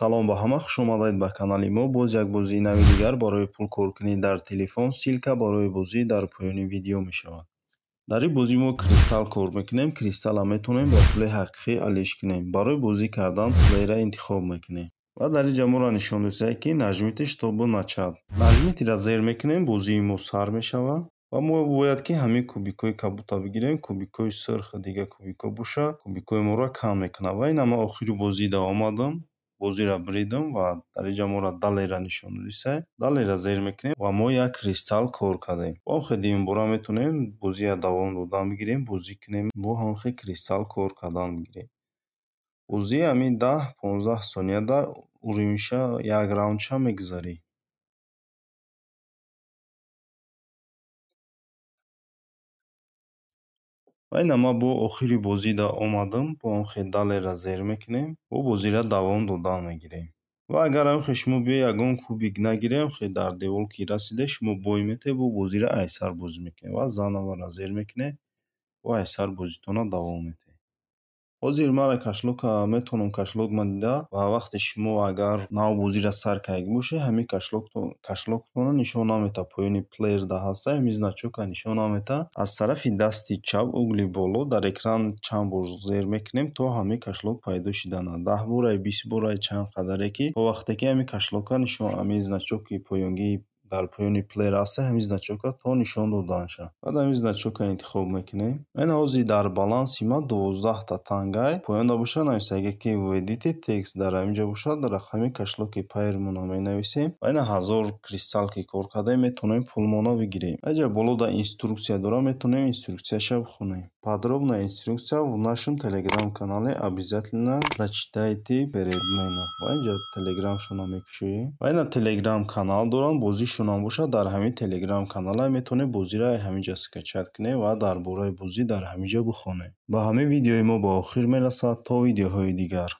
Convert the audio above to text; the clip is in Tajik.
Салом ба ҳама, хуш омадед ба канали мо. Боз як бозии нави дигар барои пулкоркунӣ дар телефон. Ссылка барои бозӣ дар поёни видео мешавад. Дар ин бозӣ мо кристалл кор мекунем. Кристаллро метавонем ба пули ҳақиқӣ алиш кунем. Барои бозӣ кардан плейра интихоб мекунем. Ва дар ин ҷа моро нишон додааст, ки нажмите, чтобы начать. Нажмите-ро зер мекунем, бозии мо сар мешавад. Ва мо бояд ки ҳамин кубикҳои кабудро бигирем. Кубикҳои сурх, дигар кубикҳо боша, кубикҳои моро кам мекунад. Ва ина ман охири бозида омадам, бозиро буридам ва дар ин ҷа моро далее-ро нишон додааст. Далее-ро зер мекунем ва мо як кристалл кор кардем. Бо ҳамхел дуюмбора метавонем бозиро давом додан бигирем, бозӣ кунем, бо ҳамхел кристалл кор кардан бигирем. Бозӣ ҳамин 10-15 сонияда уровень-ша, як раунд-ша мегузарӣ. Ва ина ман бо охири бозида омадам, бо ҳамхел далее-ро зер мекунем, бо бозиро давом додан мегирем. Ва агар ҳамхел шумо биёед, ягон кубик нагирем, хел дар девол ки расида, шумо бой метавед, бо бозиро айсар бозӣ мекунед ва заново-ро зер мекунед ва айсар бозитонро давом медиҳед. Ҳозир мара кошелёк-а метавонам, кошелёк-ма дида, ва вақте шумо агар нав бозиро сар кардагӣ бошед, ҳамин кошелёк-тонро нишон наметавад. Поёни плеерда ҳаста, ҳамин значок-а нишон наметавад. Аз тарафи дасти чап, угли боло, дар экран чанд бор зер мекунем, то ҳамин кошелёк пайдо шиданад. 10 борай, 20 борай, чанд қадаре ки то вақте ки ҳамин кошелёк-а нишон, ҳамин значок-и поёнгии дар поёни плеер ҳаста, ҳамин значок-а то нишон додан шавад. Баъд ҳамин значок-а интихоб мекунем. Ина ҳозир дар баланси ман 12-та тангай. Поёнда бошад, нависагӣ ки введите текст, дар ҳамин ҷо бошад, рақами кошелёк-и Payeer-монро менависем. Ва ина 1000 кристалл ки кор кардем, метавонем пулмонро бигирем. Инҷа болода инструкция дорам, метавонем инструкция-ша бихонем. Подробная инструкция в нашем телеграм-канале, обязательно прочитайте перед меню. Ва инҷа телеграмшонро мекушоем. Ва ина телеграм-канал дорам, бозишонам бошад, дар ҳамин телеграм-канала метавонед бозиро ҳамин ҷо скачать кунед ва дар бораи бозӣ дар ҳамин ҷо бихонед. Ба ҳамин видеои мо ба охир мерасад. То видеоҳои дигар.